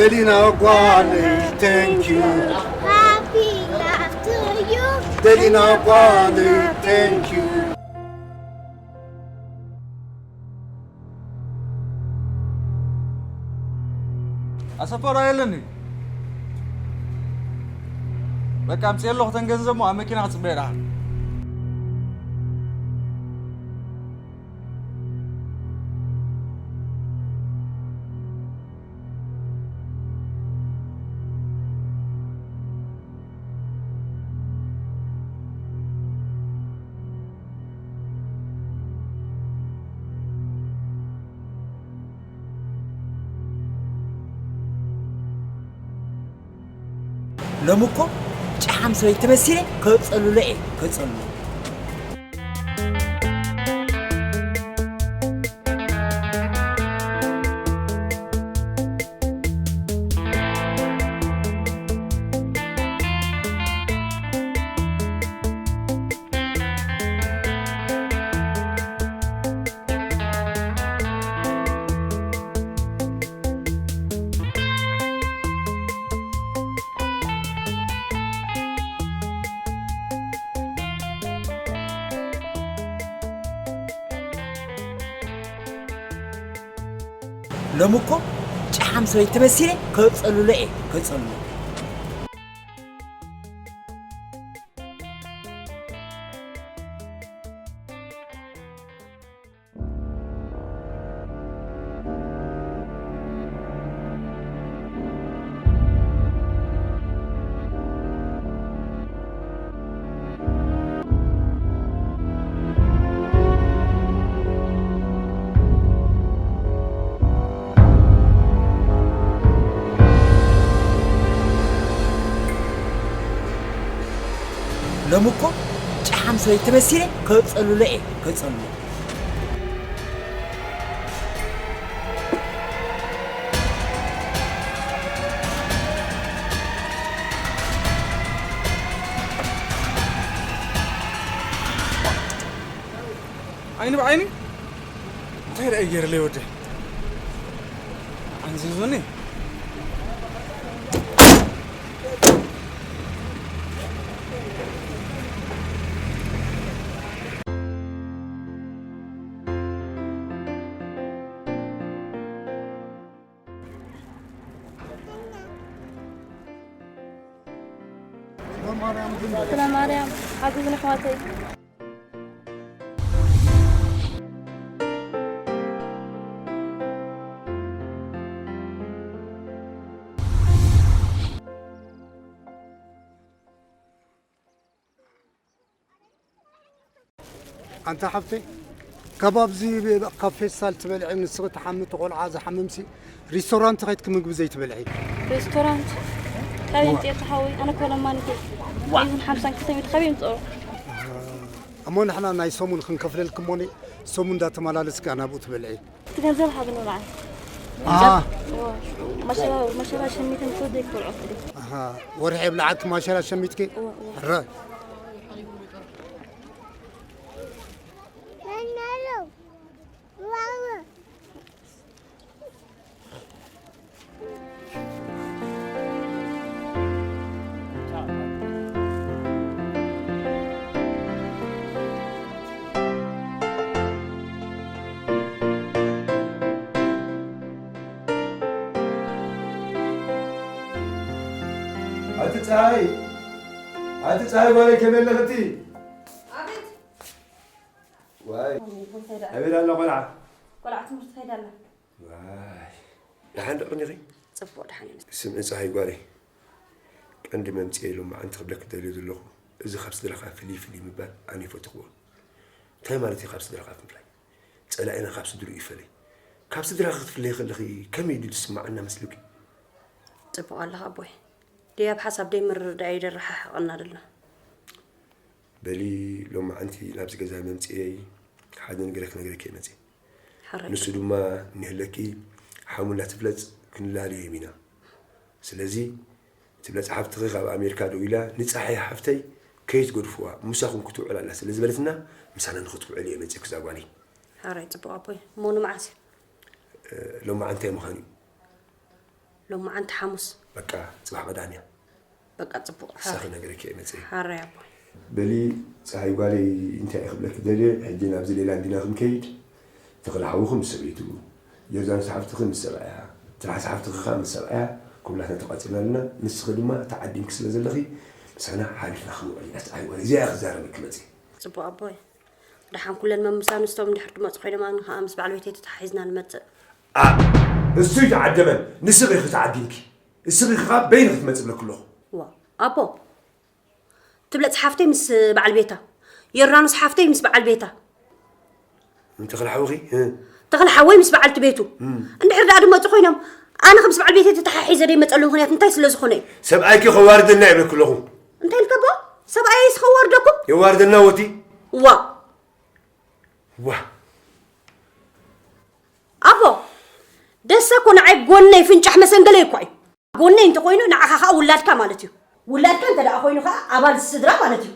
Delina Guale, thank you. Happy life to you. Delina Guale, thank you. ኣሰፈራ የለኒ። በቃ፣ ኣምፅእ ኣለኹ፣ ተን ገንዘብ ኣብ መኪና ክፅበየ ደኣ። ሎሚ እኮ ጨሓም ሰበይቲ ተመሲለ ከጸልሎ እየ፣ ከጸልሎ። ሎሚ እኮ ጨሓም ሰበይቲ ተመሲለ ከጸልሎ እየ፣ ከጸልሎ። ሎሚ እኮ ጨሓም ሰበይቲ ተመሲለ ከጸልሎ እየ፣ ከጸልሎ። ዓይኒ ብዓይኒ እንታይ ደኣ ገይርለይ ወደይ? ኣንዚዙኒ። ስለ ማርያም ሓግዙኒ ኣሕዋተይ። ኣንታ ሓፍተይ፣ ካብ ኣብዚ፣ ካብ ፌስታል ትበልዒ፣ ንስኺ ትሓሚ፣ እቲ ቆልዓ ዝሓምምሲ፣ ሪስቶራንት ከይድኪ ምግቢ ዘይትበልዒ? ሬስቶራንት? ካበይ እዋ። ኣምፂኤ ሓወይ? ኣነ እኮ ለማኒት እየ። ዋ። ኣይሁን ሓምሳን ክልተን ሚእቲ ካበይ ኣምፅኦ? እሞ ንሕና ናይ ሰሙን ክንከፍለልኪ እሞ፣ ሰሙን እንዳተመላለስኪ ናብኡ ትበልዒ። እቲ ገንዘብ ሃብኒ ንዓይ። ኣሃ። እዎ። መሸላ፣ መሸላ ሸሚተ ምስ ወደይ ክበልዖ ክእል። ኣሃ። ወርሒ የብልዓኪ ማሸላ ሸሚትኪ? እዎ፣ እዎ። ሕረ። ኣቲ ፀሃይ፣ ኣቲ ፀሃይ ጓለይ ከመይ ኣለኽቲ? ኣቤት። ዋይ፣ እንታይ ደኣ? ኣበይ ኣላ ቆልዓ? ቆልዓ ትምህርቲ ከይዳ ኣላ። ዋይ፣ ደሓን ዶ ቅኒኺ? ጽቡቕ ደሓን እየ። ስምዒ ጸሃይ ጓለይ፣ ቀንዲ መምጽኤ ሎማዓንቲ ክብለኪ ደልየ ዘለኹ፣ እዚ ካብ ስድራኻ ፍልይ ፍልይ ምባል ኣነ ይፈተኽዎ። እንታይ ማለት እዩ ካብ ስድራኻ ምፍላይ? ጸላኢና ካብ ስድርኡ ይፈለይ። ካብ ስድራኺ ክትፍለይ ከለኺ ከመይ ድዩ ዝስምዓና መስልኪ? ጽቡቕ ኣለኻ ኣቦይ። ደይ ኣብ ሓሳብ ደይ ምርድዳእ እዩ ደረሓሕቐና ደሎ። በሊ ሎማዓንቲ ናብዚ ገዛ መምጽኤይ ሓደ ነገር ክነግረኪ እየ መጽየ። ሓራይ። ንሱ ድማ እኒሀለኪ ሓሙ እናትፍለጽ ክንላለዮም ኢና። ስለዚ ትብለጽ ሓፍትኺ ካብ ኣሜሪካ ደዊላ ንጻሓይ ሓፍተይ ከይትገድፍዋ ምሳኹም ክትውዕል ኣላ ስለ ዝበለትና ምሳና ንኽትውዕል እየ መጽየኪ እዛ ጓለይ። ሓራይ ጽቡቕ ኣቦይ። እሞ ንመዓስ እዩ? እ፣ ሎማዓንቲ እንታይ ምዃን እዩ? ሎማዓንቲ ሓሙስ። በቃ ጽባሕ ቀዳም እያ። በቃ ጽቡቕ። ንሳ ክነግረኪ እየ መጽእ። ሓራይ ኣቦይ። በሊ ጸሃይ ጓለይ፣ እንታይ እየ ክብለኪ ደልየ፣ ሕጂ ናብዚ ሌላ እንዲና ክንከይድ። ተኽለ ሓውኺ ምስ ሰበይቱ፣ ዮርዳኖስ ሓፍትኺ ምስ ሰብኣያ፣ ትርሓስ ሓፍትኺ ከኣ ምስ ሰብኣያ፣ ኩላትና ተቋጺርና ኣለና። ንስኺ ድማ ተዓዲምኪ ስለ ዘለኺ ምሳና ሓሊፍና ክንውዕል ኢና። ጸሃይ ጓለይ፣ እዚኣ እየ ክዛረበኪ መጽእ። ጽቡቕ ኣቦይ። ደሓን ኩለን መምሳኑ ስቶም እንድሕር ድመጹ ኮይኖም ኣነ ከኣ ምስ በዓል ቤተይ ተተሓሒዝና ንመጽእ። ኣ እሱ ይተዓደመን ንስኺ ኢኺ ተዓዲምኪ። እስኺ ከኣ በይንኺ ክትመጽእ ብለኪ ኣለኹ። ዋ ኣቦ ትብለጽ ሓፍተይ ምስ በዓል ቤታ ዮርዳኖስ ሓፍተይ ምስ በዓል ቤታ እንተ ክልሓውኺ እ? ተኽለ ሓወይ ምስ በዓልቲ ቤቱ እንድሕር ደኣ ድመጹ ኮይኖም ኣነ ከም ምስ በዓል ቤተይ ተተሓሒዘ ደይመጸሉ ምኽንያት እንታይ ስለ ዝኾነ እዩ? ሰብኣይኪ ከዋርደና ይብለኪ ኣለኹ። እንታይ ኢልካ ኣቦ? ሰብኣየይስ ከዋርደኩም? የዋርደና ወቲ ዋ ዋ ኣቦ ደሰ እኮ ንዓይ ጎነይ ፍንጫሕ መሰንገለይ እኳ እዩ። ጎነይ እንተኮይኑ ንዓኻ ከዓ ውላድካ ማለት እዩ። ውላድካ እንተ ደኣ ኮይኑ ከዓ ኣባል ስድራ ማለት እዩ።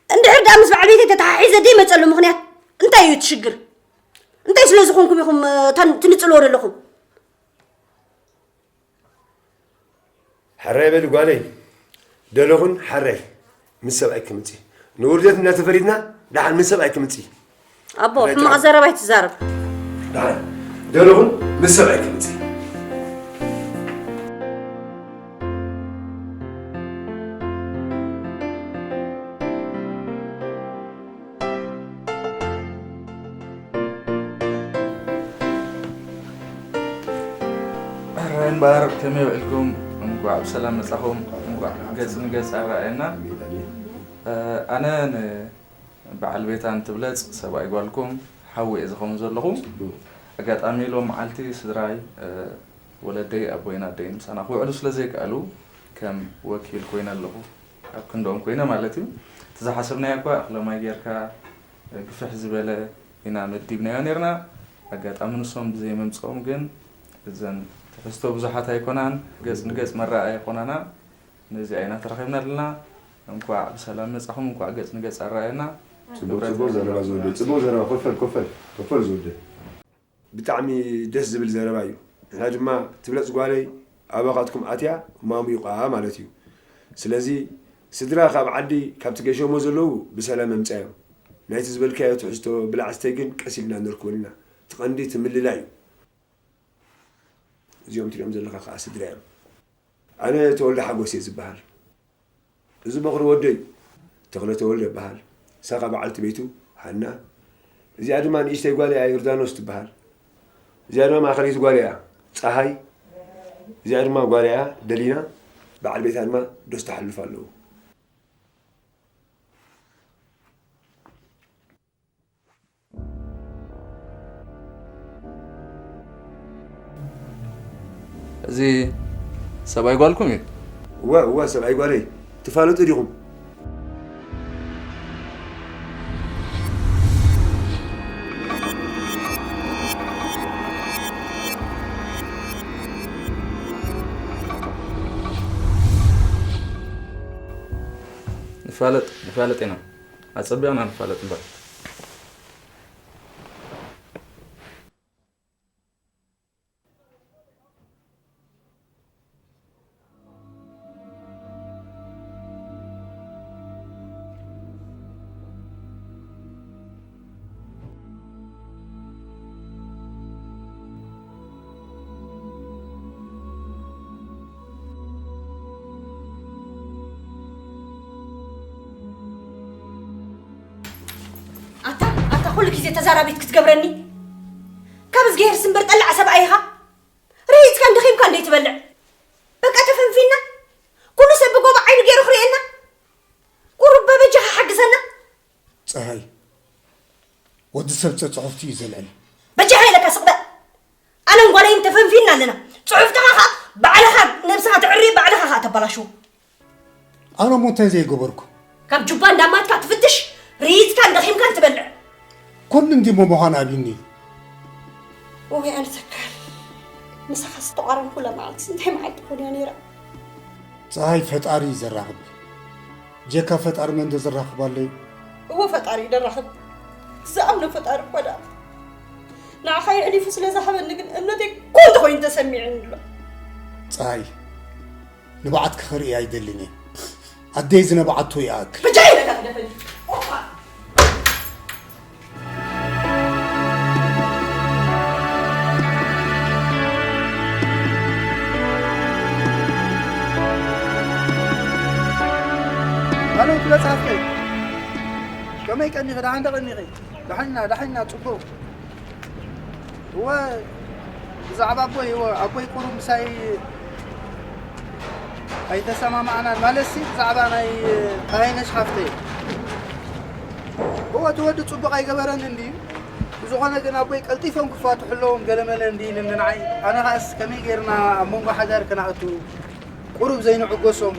እንድሕር ደኣ ምስ በዓል ቤተይ ተተሓሒዘ ደይመፀሉ ምኽንያት እንታይ እዩ እቲ ሽግር? እንታይ ስለ ዝኾንኩም ኢኹም እ፣ ተን- ትንፅልዎ ዘለኹም? ሕራይ በሊ ጓለይ ደለኹን ሕራይ ምስ ሰብኣይ ክምፂ ንውርደት እናተፈሪድና ደሓን ምስ ሰብኣይ ክምፂ ኣቦ ሕማቕ ዘረባ ኣይትዛረብ። ደሓን ደለኹን ምስ ሰብኣይ ክምፂ ሕራይ እምበኣር ከመይ ውዒልኩም? እንቋዕ ብሰላም መጻኹም። እንቋዕ ገጽ ንገጽ ኣረኣየና። ኣነ ንበዓል ቤታን ትብለጽ ሰብኣይ ጓልኩም ሓዊ እየ ዝኸውን ዘለኹ። ኣጋጣሚ ሎም መዓልቲ ስድራይ ወለደይ ኣቦይን ኣደይን ምሳና ክውዕሉ ስለ ዘይከኣሉ ከም ወኪል ኮይነ ኣለኹ። ኣብ ክንድኦም ኮይነ ማለት እዩ። እቲ ዝሓሰብናዮ እኳ እኽለ ማይ ጌርካ ግፍሕ ዝበለ ኢና መዲብናዮ ኔርና። ኣጋጣሚ ንሶም ብዘይምምፅኦም ግን እዘን ትሕዝቶ ብዙሓት ኣይኮናን፣ ገፅ ንገፅ መረኣያ ኣይኮናና። ነዚኣ ኢና ተራኺብና ኣለና። እንኳዕ ብሰላም መፃኹም፣ እንኳዕ ገፅ ንገፅ ኣረኣየና። ፅቡቅ ፅቡቅ ዘረባ ዝወደ ፅቡቅ ዘረባ ኮፈል ኮፈል ኮፈል ዝወደ ብጣዕሚ ደስ ዝብል ዘረባ እዩ። ንሕና ድማ ትብለጽ ጓለይ ኣባኻትኩም ኣትያ ማሙዩቓ ማለት እዩ። ስለዚ ስድራ ካብ ዓዲ ካብቲ ገሸሞ ዘለዉ ብሰላም ኣምጻዮም። ናይቲ ዝበልካዮ ትሕዝቶ ብላዕስተይ ግን ቀስ ኢልና ንርክበሉ ኢና። እቲ ቀንዲ እቲ ምልላይ እዩ። እዚኦም ትሪኦም ዘለኻ ከዓ ስድራ እዮም። ኣነ ተወልደ ሓጎስ እየ ዝበሃል። እዚ በኹሪ ወደይ ተኽለ ተወልደ ይበሃል። እሳ ከዓ በዓልቲ ቤቱ ሃና። እዚኣ ድማ ንእሽተይ ጓል እያ ዮርዳኖስ ትበሃል። እዚኣ ድማ ማእኸለይቲ ጓል እያ ፀሃይ። እዚኣ ድማ ጓል እያ ደሊና። በዓል ቤታ ድማ ዶስ ተሓልፍ ኣለዉ። እዚ ሰብኣይ ጓልኩም እዩ? እወ እወ ሰብኣይ ጓለይ። ትፋለጡ ዲኹም? ንፋለጥ ንፋለጥ ኢና። ኣጸቢቕና ንፋለጥ እምበር። ኣታ ኣታ ኩሉ ግዜ ተዛራቢት ክትገብረኒ ካብ እዝግሄር ስምበር ጠላዕ ሰብኣይ ኢኻ። ርሂጽካን ደኺምካን ደይ ትበልዕ በቃ ተፈንፊና ኩሉ ሰብ ብጎቦ ዓይኑ ገይሩ ክርእየና ቁሩብ በበጃኻ ሓግዘና። ጸሃይ ወዲ ሰብ ጸጽሑፍቲ እዩ ዘልዕል። በጃኻ ኢለካ ስቕ በል ኣነን ጓለይን ተፈንፊና ኣለና ጽሑፍትኻ ኸኣ ባዕልኻ ነብስኻ ተዕርዮ ባዕልኻ ኸኣ ተበላሽዎ። ኣነ እሞ እንታይ ዘይገበርኩ? ካብ ጁባ እንዳማትካ ትፍትሽ፣ ርሂጽካን ደኺምካን ትበልዕ። ኩሉ እንዲሞ ምዃን ኣብዩኒ። እዋይ ኣነ ተካል፣ ምሳኻ ዝተቋረንኩላ መዓልትስ እንታይ መዓልቲ ኮን እያ ነይራ? ጸሃይ ፈጣሪ እዩ ዘራኽብ። ጀካ ፈጣሪ መን ዶ ዘራኽብ ኣሎ እዩ? እወ ፈጣሪ እዩ ደራኽብ። ዝኣምኖ ፈጣሪ እኳ ደኣ ንዓኻ የሕሊፉ ስለ ዝሃበኒ ግን እምነተይ ኮንቶ ኮይኑ ተሰሚዑኒ ኣሎ። ጸሃይ፣ ንብዓትኪ ክርኢ ኣይደልን እየ። ኣደይ ዝነብዓቶ ይኣክል። ብጃይ ኢለካ ግደፈኒ። ኦፋ! ኣነው ትበጻሕከይ ከመይ ቀኒኺ? ደሓን ዶ ቀኒኺ? ደሓንና ደሓንና ጽቡቕ። እወ ብዛዕባ ኣቦይ እወ ኣቦይ ቁሩብ ምሳይ ኣይተሰማማዕናን። ማለትሲ ብዛዕባ ናይ ጣይነሽ ሓፍተይ እወ እቲ ወዲ ጽቡቕ ኣይገበረን እንድዩ። ብዝኾነ ግን ኣቦይ ቀልጢፎም ክፋትሑ ኣለዎም ገለመለ እንድዩ ኢልኒ ንዓይ። ኣነ ኸኣስ ከመይ ጌርና ኣብ መንጎ ሓዳር ክነኣቱ ቁሩብ ዘይንዕገሶም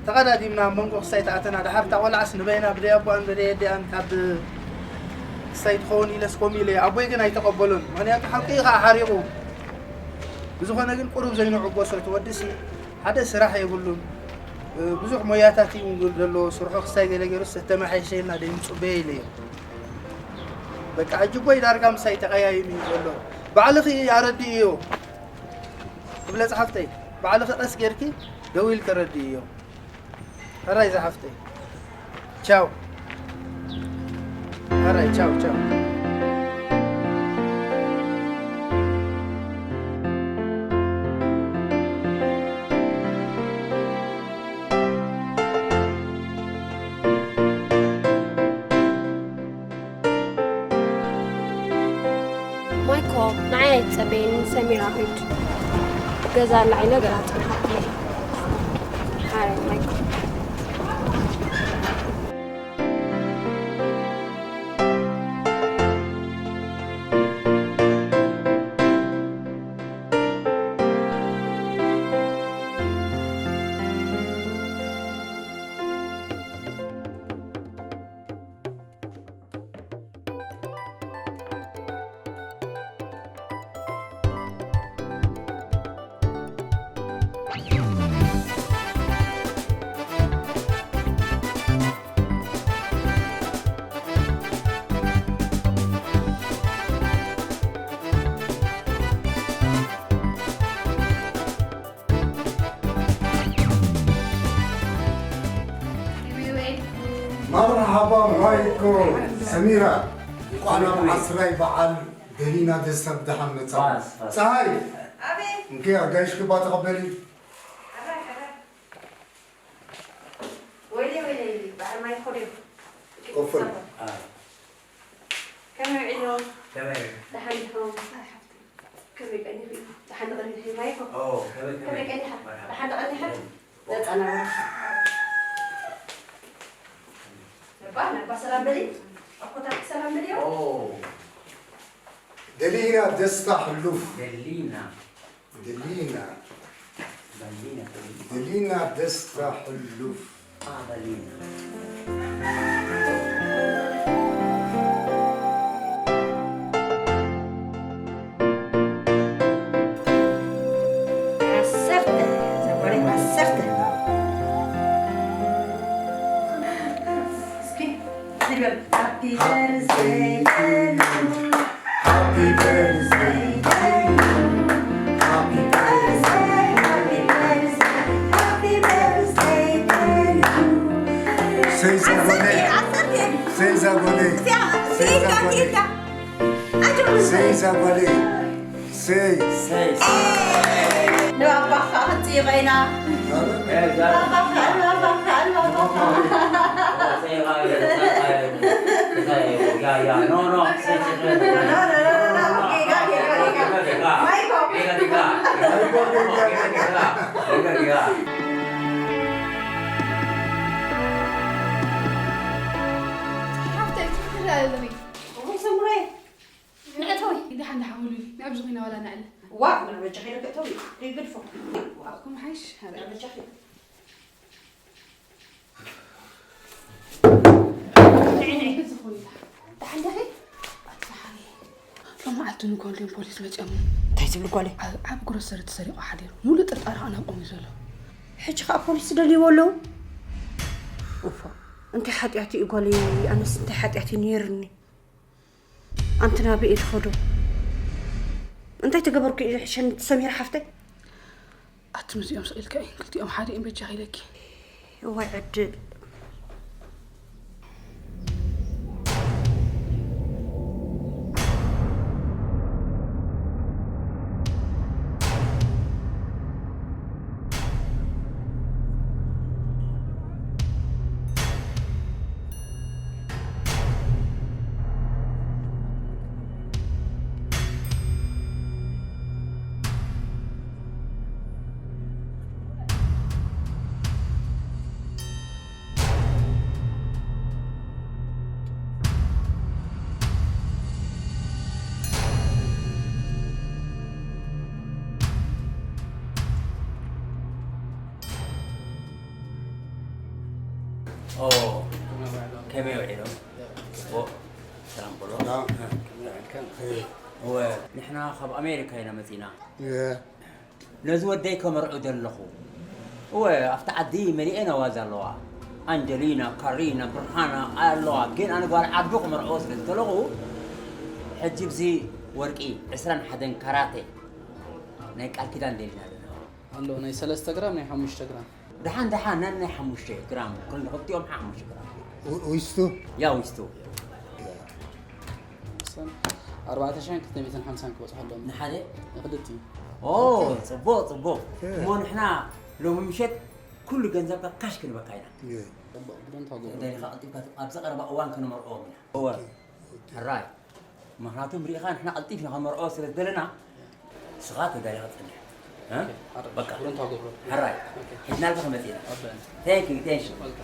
ተቐዳዲምና ኣብ መንጎ ክሳይ ተኣተና። ደሓር እታ ቆልዓስ ንበይና ብደይ ኣቦኣን ብደይ ኣዲኣን ካብ ክሳይ ትኸውን ኢለስ ከምኡ ኢለ። ኣቦይ ግን ኣይተቐበሎን። ምኽንያቱ ሓቂ እዩ ከዓ ሓሪቑ። ብዝኾነ ግን ቁሩብ ዘይንዕገሶ እቲ ወዲሲ ሓደ ስራሕ የብሉን። ብዙሕ ሞያታት እዩ ዘለዎ ስርሑ። ክሳይ ገለ ገይሩስ እተመሓየሸ ኢልና ደይንፅበዮ ኢለዮ። በቃ ሕጂ ኣቦይ ዳርጋ ምሳይ ተቐያይሙ እዩ ዘሎ። ባዕልኺ ኣረድእዮ። ክብለ ጸሓፍተይ ባዕልኺ ቀስ ጌርኪ ደው ኢልኪ ረድእዮ። ሕራይ ጸሓፍተይ ቻው። ሕራይ ቻው ቻው። ማይኮ ንዓይ ኣይትጸበየኒ ሰሚራ ኪድ ገዛ ኣላ ኢለ ገላ ጽንሓ። ሓረ ማይኮ። መርሓባ ማይኮ ሰሚራ፣ እንኳዕ ናብ ዓስራይ በዓል ደሊና ደስታ ብደሓን መጻኹም። ጸሃይ፣ እንኪ ኣጋይሽ ክባ ተቐበሊ። ወይለይ ወይለይ በዓል ማይኮ ድዩ? ቆፍል። ከመይ ውዒሎም? ደሓን ዲኹም? ከመይ ቀኒኺ? ደሓን ዶ ቀኒኺ ማይኮ? ከመይ ቀኒኻ? ደሓን ዶ ቀኒኻ? ነፃ ናበልካ። ነባ ነባ ሰላም በሊ። ኣኮታትኪ ሰላም በልዮ። ደሊና ደስታ ሕሉፍ። ደሊና ደሊና ደሊና ደሊና ደስታ ሕሉፍ። ደሊና ዓሰርተ ዘጓለይ ዓሰርተ። እስኪ ዝብል Happy birthday to you. Happy birthday to you. Happy birthday. Happy birthday. Happy birthday to you. Say ዘጓለይ። Say ዘጓለይ። Say ዘጓለይ። Say ዘጓለይ። Say. ንባባኻ ክንጽይቐ ኢና። ንባባኻ፣ ንባባኻ፣ ንባባኻ። ሓፍተይ ትኽክል ኣለኺ። ወይ ሰምሬ ንዕተዊ ደሓን ደሓን ውሉዲ ናብዚ ኮይና ዋላ ንዕለ ዋ ምን በጃኺ ኢለ ክእተው እዩ ይግድፎ ከምኡ ሓይሽ ምን በጃኺ እዚ ኮይና ደሓን ደኺ ኣትሓሪ ሎማዓልቲ ንጎልደን ፖሊስ መፅኦም እንታይ ትብል ጓለይ ኣብ ግሮሰሪ ተሰሪቑ ሓዲሩ ሙሉእ ጥርጣረ ከዓ ናብኦም እዩ ዘሎ ሕጂ ከዓ ፖሊስ ደልይዎ ኣለዉ ኡፋ እንታይ ሓጢኣት እዩ ጓለይ ኣነስ እንታይ ሓጢኣት እዩ ነይርኒ ኣንቲ ናበይ እየ ዝኸዶ እንታይ ተገበርኩ እዩ ዝሕሸኒ ሰሚር ሓፍተይ ኣቲ ምስኦም ስቕ ኢልካ እየን ክልቲኦም ሓደ እየን በጃኺ ኢለኪ። እዋይ ዕድል። ኦ፣ ከመይ ውዒሎም? ጽቡቕ። ሰላም ኩሎ። ሰላም። ከመይ ውዒልካ? እወ፣ ንሕና ካብ ኣሜሪካ ኢና መጺና። እየ። ነዚ ወደይ ከመርዑ ዘለኹ። እወ፣ ኣብቲ ዓዲ መሊኤን ኣዋዝ ኣለዋ። ኣንጀሊና፣ ካሪና፣ ብርሃና ኣለዋ። ግን ኣነ ጓል ዓዱ ክመርዕዎ ስለ ዝደለኹ፣ ሕጂ ብዚ ወርቂ ዕስራን ሓደን ካራቴ ናይ ቃል ኪዳን ደሊና ኣለና። ኣሎ ናይ ሰለስተ ግራም፣ ናይ ሓሙሽተ ግራም። ደሓን፣ ደሓን፣ ናይ፣ ናይ ሓሙሽተ ግራም፣ ክልተ ክልቲኦም ሓሙሽተ ግራም። ዊ-፣ ዊስቱ? ያ፣ ዊስቱ። ሰን-፣ ኣርባዕተ ሽሕን ክልተ ሚእትን ሓምሳን ክበጽሑ ኣለዎም። ንሓደ? ንክልቲኡ። ኦ፣ ኦኬ። ጽቡቕ፣ ጽቡቕ። ኦኬ። እሞ ንሕና ሎሚ ምሸት ኩሉ ገንዘብካ ካሽ ክንበካ ኢና። የ። ጽቡቕ፣ ብደንብ ተግብሮ። ደሊኻ ቀልጢፍካ ኣብዛ ቀረባ እዋን ክንመርዕዎም ኢና። እወ። ኦኬ። ሕራይ። ምኽንያቱ ሪኢኻ ንሕና ቀልጢፍና ከመርዖ ስለ ዝደለና፣ ንስኻ ተዳሊኻ ጽንሕ። እ? ኦኬ፣ ሓራይ። በቃ። ሽግርን ተገብሮ። ሕራይ። ኦኬ። ሒዝናልካ ከመጽእ ኢና። ኣበን። Thank you, thank you። ኦኬ።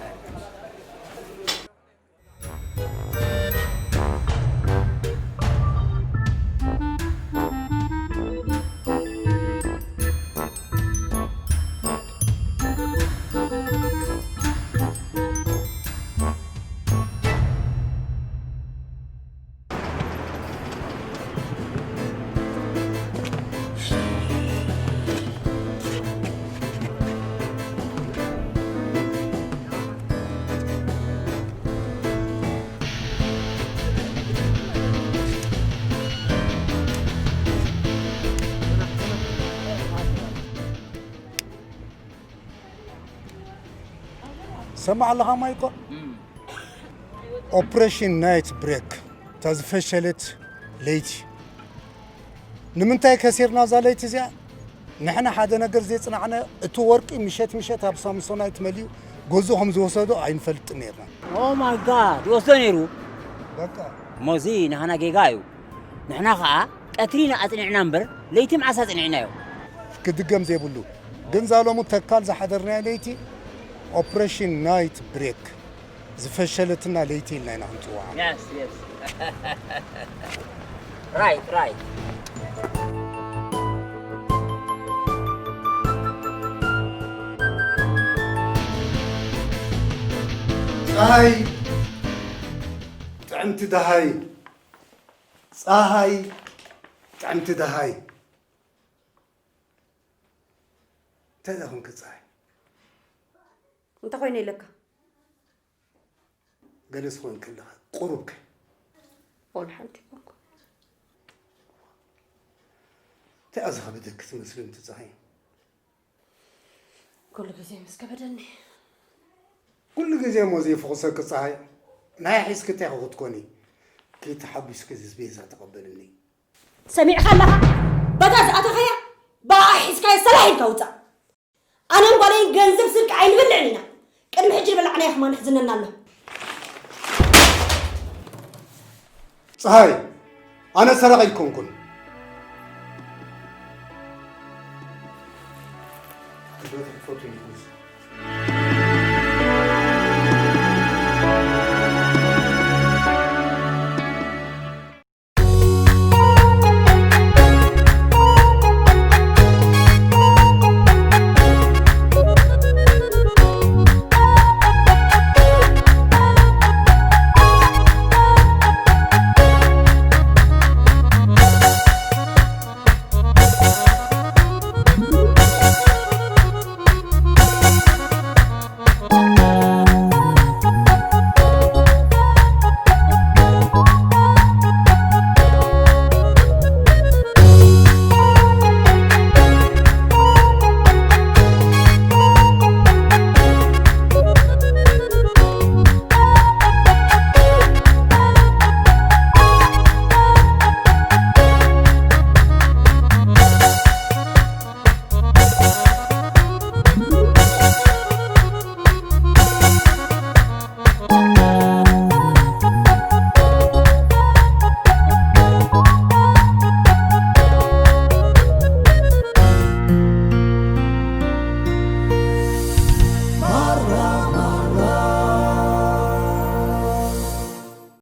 ሰማዕ ኣለኻ ማይኮ? እም። ኦፕሬሽን ናይት ብሬክ፣ እታ ዝፈሸለት ለይቲ። ንምንታይ ከሲርና እዛ ለይቲ እዚኣ? ንሕና ሓደ ነገር ዘይጽናዕናዮ፣ እቲ ወርቂ ምሸት ምሸት ኣብ ሳምሶናይት መሊኡ ገዝኡ ከም ዝወሰዶ ኣይንፈልጥን ነይርና። ኦ ማይ ጋድ፣ ይወስዶ ነይሩ። በቃ። እሞ እዚ ናህና ጌጋ እዩ። ንሕና ኸኣ ቀትሪ ኢና ኣጽኒዕና እምበር፣ ለይቲ መዓስ ኣጽኒዕናዮ? ክድገም ዘይብሉ። ግን እዛ ሎሚ ተካል ዝሓደርናያ ለይቲ ኦፕሬሽን ናይት ብሬክ ዝፈሸለትና ለይቲ ኢልና ኢና ክንጽውዓ። Yes, yes. Right, right. ጸሃይ ጥዕምቲ ደሃይ፣ ጸሃይ ጥዕምቲ ደሃይ። እንታይ ደኣ ኾንኪ ጸሃይ? እንታይ ኮይነ ኢለካ? ገለ ዝኾን ከለኻ ቁሩብከ? ወላ ሓንቲ ኮንኩ። እንታይ እያ ዝኸበደኪ ትመስሊ እንቲ ጸሃይ? ኩሉ ግዜ ምስ ከበደኒ። ኩሉ ግዜ እሞ ዘይፍኹሰኪ ጸሃይ፣ ናይ ሒዝኪ እንታይ ክትኮኒ? ከይተሓጒስኪ እዚ ቤዛ ተቐበልኒ። ሰሚዕካ ኣለኻ? በታ ዝኣተኻያ ብኣ ሒዝካዮ ሰላሕ ኢልካ ውጻእ። ኣነን ጓለይን ገንዘብ ስርቂ ኣይንበልዕን ኢና። ቅድሚ ሕጂ ዝበላዕናዮ ከማን ሕዝነና ኣሎ። ጸሃይ፣ ኣነ ሰራቒ ኣይኮንኩን።